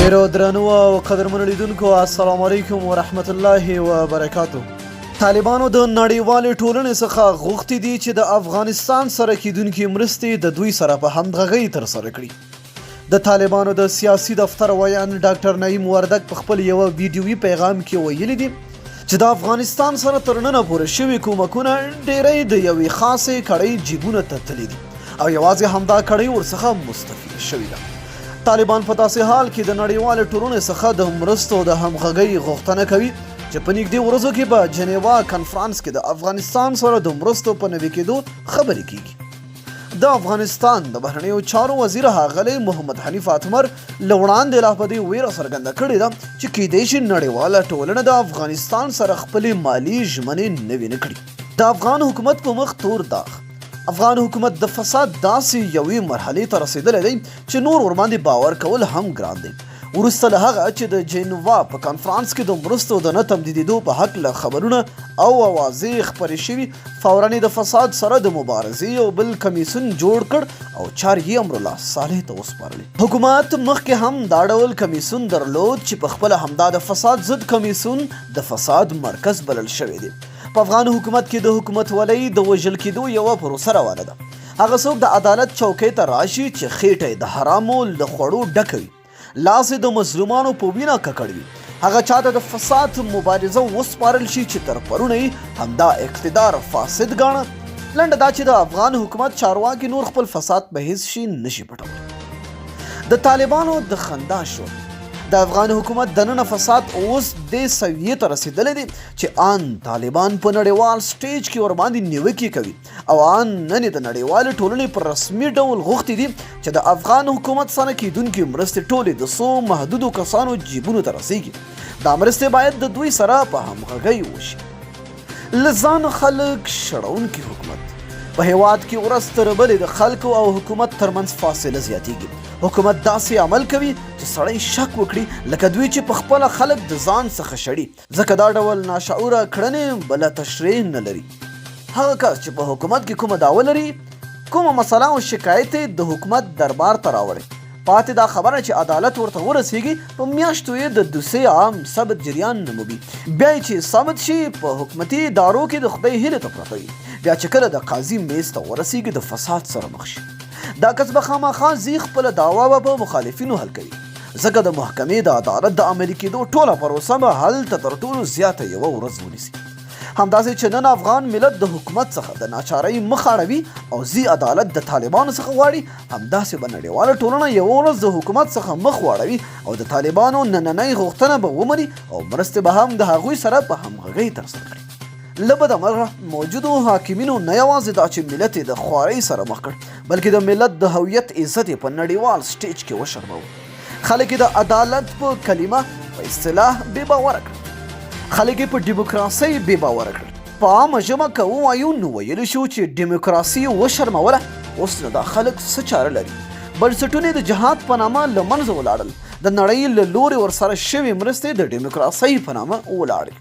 ډیرو درنو او قدرمنو لیدونکو، السلام علیکم ورحمت الله وبرکاتو. طالبانو د نړیوالې ټولنې څخه غوښتي دي چې د افغانستان سره کیدونکې مرستې د دوی سره په همغږۍ ترسره کړي. د طالبانو د سیاسي دفتر ویاند ډاکټر نعیم وردګ په خپل یوه ویډیوي پیغام کې ویلي دي چې د افغانستان سره تر ننه پورې شوي کومکونه ډیری د یوې خاصې کړۍ جیبونه ته تللي دي او یوازې همدا کړۍ ورڅخه مستفیده شوې ده. طالبان په داسې حال کې د نړیوالې ټولنې څخه د مرستو د همغږۍ غوښتنه کوي چې په نږدې ورځو کې به جنیوا کنفرانس کې د افغانستان سره د مرستو په نوي کېدو خبرې کیږي. د افغانستان د بهرنیو چارو وزیر ښاغلی محمد حنیف اتمر له وړاندې لا په دې ویره څرګنده کړې ده چې کیدای شي نړیواله ټولنه د افغانستان سره خپلې مالي ژمنې نوې نه کړي. د افغان حکومت په مخ تور داغ. افغان حکومت د فساد داسې یوې مرحلې ته رسېدلی دی چې نور ورباندې باور کول هم ګران دی. وروسته له هغه چې د جینوا په کانفرانس کې د مرستو د نه تمدیدېدو په هکله خبرونه او اوازې خپرې شوي، فوراً یې د فساد سره د مبارزې یو بل کمیسیون جوړ کړ او چارې یې امرالله صالح ته وسپارلې. حکومت مخکې هم دا ډول کمیسیون درلود چې په خپله همدا د فساد ضد کمیسیون د فساد مرکز بلل شوی دی. په افغان حکومت کې د حکومتولۍ د وژل کېدو یوه پروسه روانه ده. هغه څوک د عدالت چوکۍ ته راشي چې خېټه یې د حرامو له خوړو ډکه وي، لاس یې د مظلومانو په وینه ککړ وي، هغه چاته د فساد مبارزه وسپارل شي چې تر پرونه یې همدا اقتدار فاسد ګاڼه. لنډه دا چې د افغان حکومت چارواکي نور خپل فساد په هیڅ شي نشي پټولی. د طالبانو د خندا شور. د افغان حکومت دننه فساد اوس دې سویې ته رسېدلی دی چې آن طالبان په نړیوال سټیج کې ورباندې نیوکې کوي او آن نن یې د نړیوالې ټولنې په رسمي ډول غوښتي دي چې د افغان حکومت سره کېدونکې مرستې ټولې د څو محدودو کسانو جیبونو ته رسېږي، دا مرستې باید د دوی سره په همغږۍ وشي. له ځانه خلک شړونکي حکومت. په هېواد کې ورځ تر بلې د خلکو او حکومت ترمنځ فاصله زیاتېږي. حکومت داسې عمل کوي چې سړی شک وکړي لکه دوی چې په خپله خلک د ځان څخه شړي، ځکه دا ډول ناشعوره کړنې بله تشریح نه لري. هغه کس چې په حکومت کې کومه دعوه لري، کومه مسله او شکایت یې د حکومت دربار ته راوړی، پاتې دا خبره چې عدالت ورته ورسېږي، په میاشتو یې د دوسې عام ثبت جریان نه مومي، بیا یې چې ثبت شي په حکومتي ادارو کې د خدای هیلې ته پرته وي، بیا چې کله د قاضي میز ته ورسېږي د فساد سره مخ شي. دا کس به خامخا ځي خپله دعوه به په مخالفینو حل کوي، ځکه د محکمې د عدالت د عملي کېدو ټوله پروسه به هلته تر ټولو زیاته یوه ورځ ونیسي. همداسې چې نن افغان ملت د حکومت څخه د ناچارۍ مخ اړوي او ځي عدالت د طالبانو څخه غواړي، همداسې به نړیواله ټولنه یوه ورځ د حکومت څخه مخ واړوي او د طالبانو نننۍ غوښتنه به ومني او مرستې به هم د هغوی سره په همغږۍ ترسره کړي. له بده مرغه موجودو حاکمینو نه یوازې دا چې ملت یې د خوارۍ سره مخ کړ، بلکې د ملت د هویت عزت یې په نړیوال سټیج کې وشرماوه. خلک یې د عدالت په کلمه په اصطلاح بې باوره کړل. خلک یې په ډیموکراسۍ بې باوره کړل. په عامه ژبه که ووایو نو ویلی شو چې ډیموکراسي یې وشرموله. اوس نو دا خلک څه چاره لري؟ بنسټونه یې د جهاد په نامه له منځه ولاړل، د نړۍ له لورې ورسره شوې مرستې د ډیموکراسۍ په نامه ولاړې.